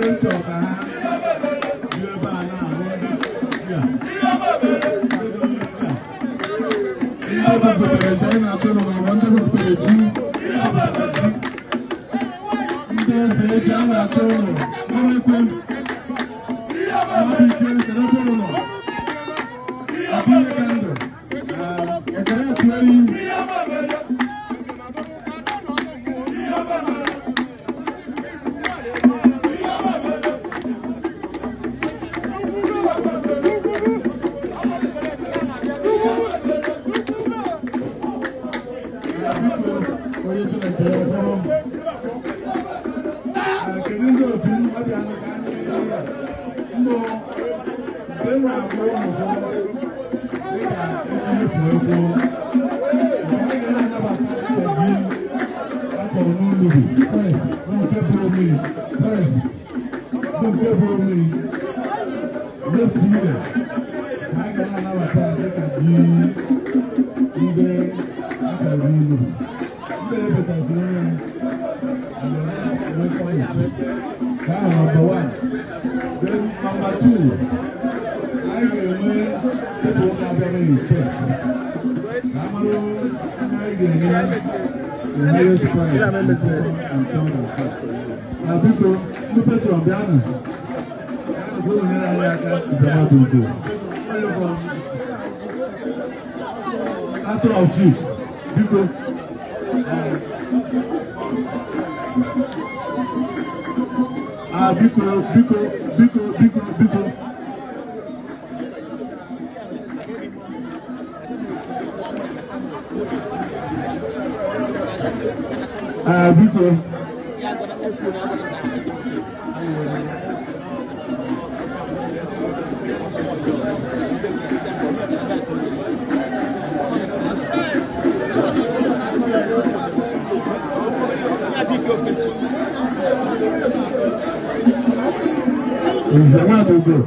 Ndị nchọ ka ha bi ebe a na-ahụ ndị a. Ndị bupụtara ji anyị na-achọ ụlọ ma ndị bupụtara ji. Ndị eze eji a na-achọ ụlọ mara ekwe mmadụ ike kedu ebe ụlọ adịghị ka ndụ ekele atụ eyi. Onye Chineke ya bụrụ kedu ndị otu m ọbịa nụ ka anyị ya mbụ nke m na-agwa ụmụ dịka etu si wee kwuo nke anyị ga na-anabata dịka ji akọrọ n'ubi pres bụ nke bụrụ mmiri pres bụ nke bụrụ mmiri next year ka anyị ga na-anabata dịka ji ndị akọrọ n'ubi ndị ebechasị onye. That number one. Then number two, I ga-enwe people na-abịa inspect. Ka amarụ anyị ga-enye the highest price in second and third and fourth. Na biko, ndị patron bịanụ. Bịanụ ka unu nyere anyị aka Nzamadu Ugo. Onye from Pastor of Chiefs, biko. Ah, biko, biko, biko, biko, biko. Ah, biko. Nzamadu Ugo.